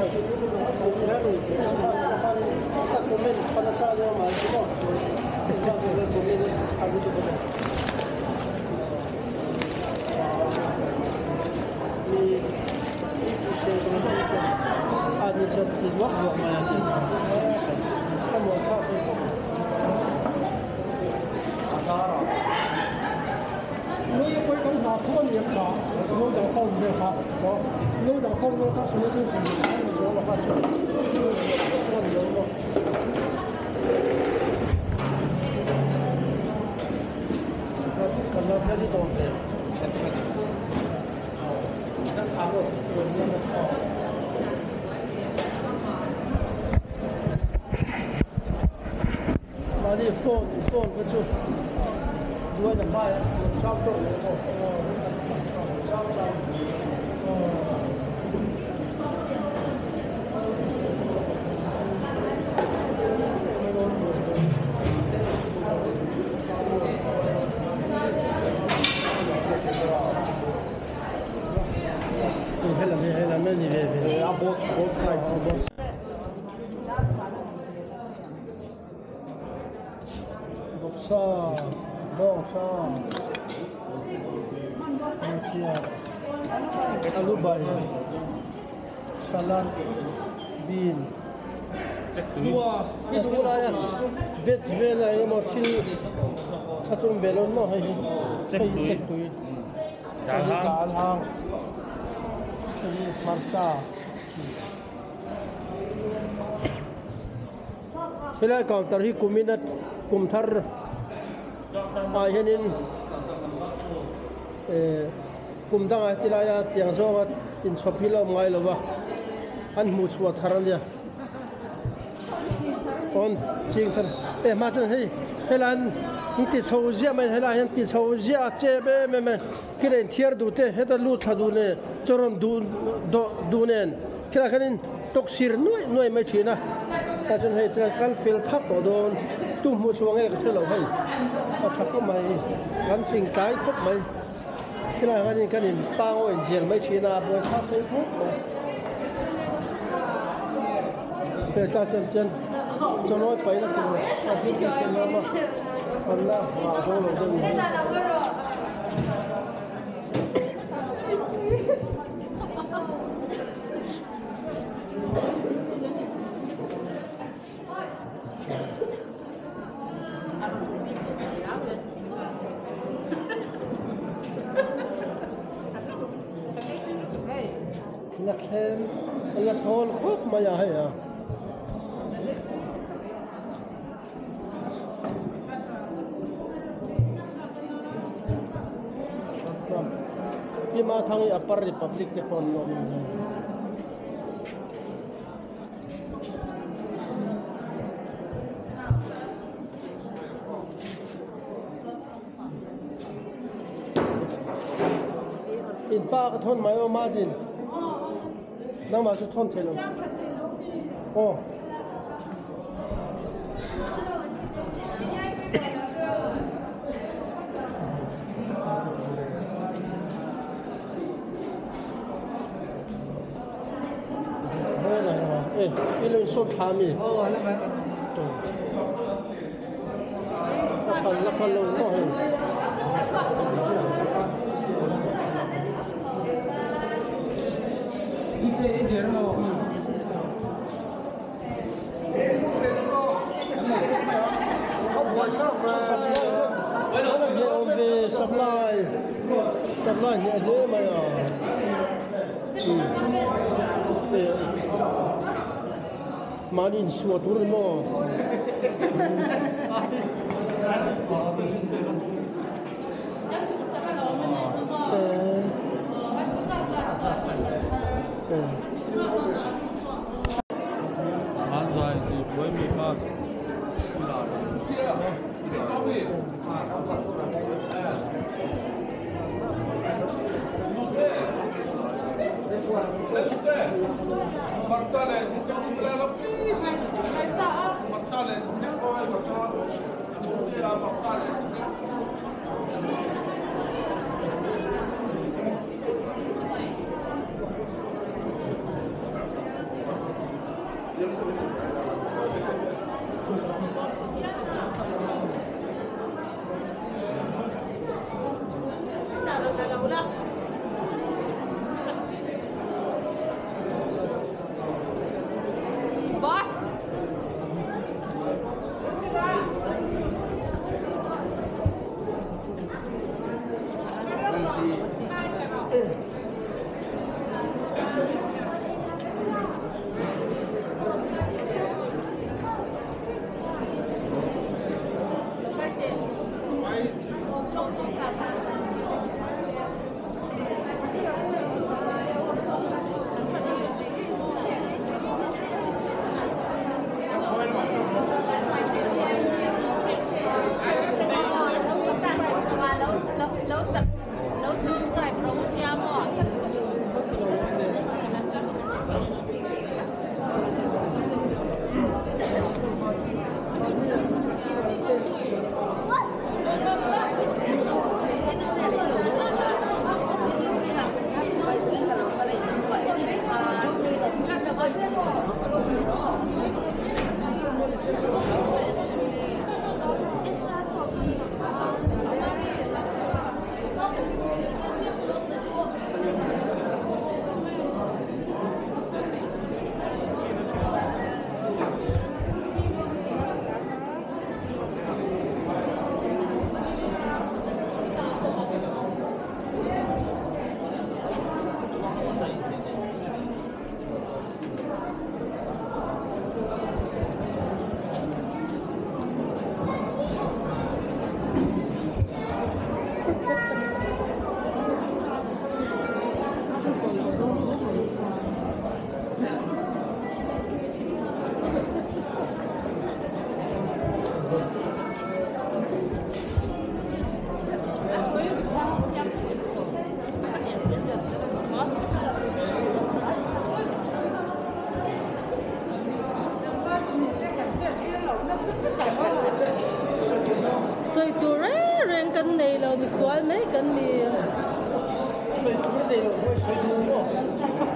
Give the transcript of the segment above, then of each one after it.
Christmas pawh khanin ka comment kha nasa a nia mahse maw Christmas pawh khan comment a lutuk a nia. Mi hrisel zawng zawng te chuan a ni chuan ti duak duak mai a ni. Thlamuan thlak ve khawp mai. Mahni phone phone kha chu duai na hmai a lo chang tawh lo maw chang chang Helam hi helam a ni ve ve a both both side both Bawksa bawngsa hmeichhia alu bai salad bean helaia veg vela engemaw thil a chawm ve lo maw hei hi hei hi chektui hei hi dal hang hei hi hmarcha chi. Helai counter hi kumin a kum thar ah hianin eh kum dangah heti laia tiang zawnga inchhawp hi la awm ngai lo va an hmuh chhuah thar a nia pawn ching thar eh hma chuan hei helai an ti chho ziah mai helai hian ti chho ziah a chep em em a. Khilai in thiar duh te heta lut thla duh nen chaw rawn duh dawh duh nen khilai khanin tawk sir nuaih nuaih mai thin a tah chuan hei tilai kal fel thak tawh dawn tu hmuh chhuah nge ka hre lo hei a tha khawp mai kan fing tlai khawp mai khilai khanin kan in pangaw in zel mai thin a buai thlak phei khawp mai hei tah chuan chuan chawlawi paihna tur a thil thil te an awm a an la nghah zo lo deuh ni. La thlem la thawl khawp mai a hei a. Hima thang hi Upper Republic te pawh an awm a ni. In pa ka thawn mai aw Madin. Nangmah chu thawn thei lo. Aw. Supply supply hneh hle mai a mahni insuah tur a ni maw. Sawi tur reng reng kan nei lo misual mai kan ni. Sawi tur a nei lo pawh i sawi tur maw? Lo lo lo.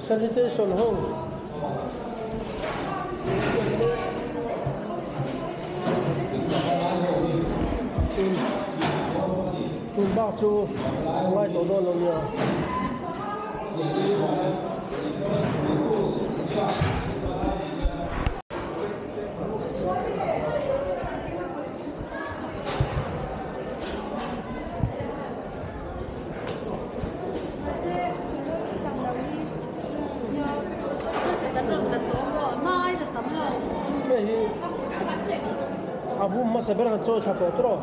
Sanitation ho. Tun bak chu ngai tawh dawn lo nia. Hei hi a bum hmasa ber kan chawi thla tawh tawh.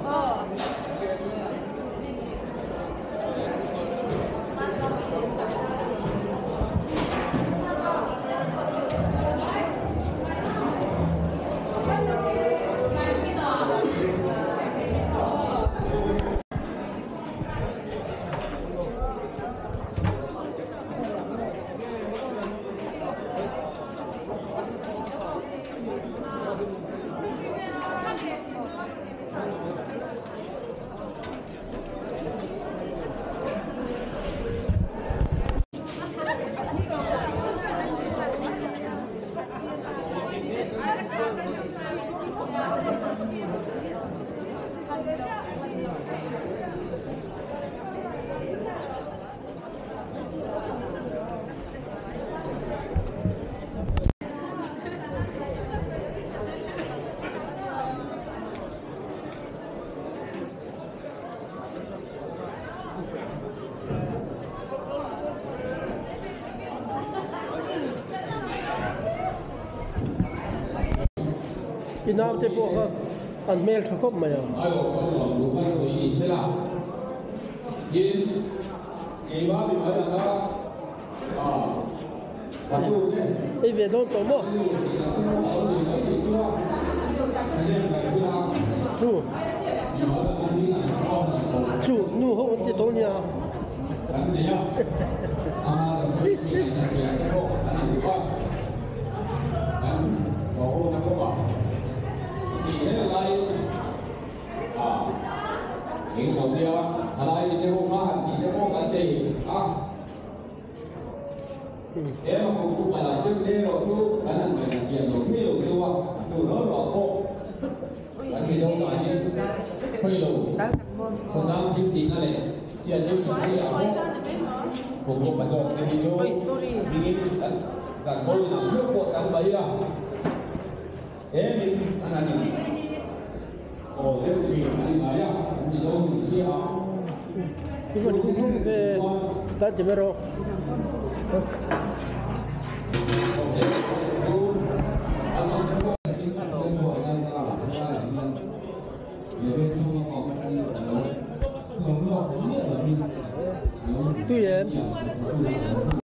I naute pawh kha an hmel tha khawp mai a. Ei ve dawn tawh maw? Chu chu nu ho an ti tawh nia. I va thu hnung ve kan ti mai rawh.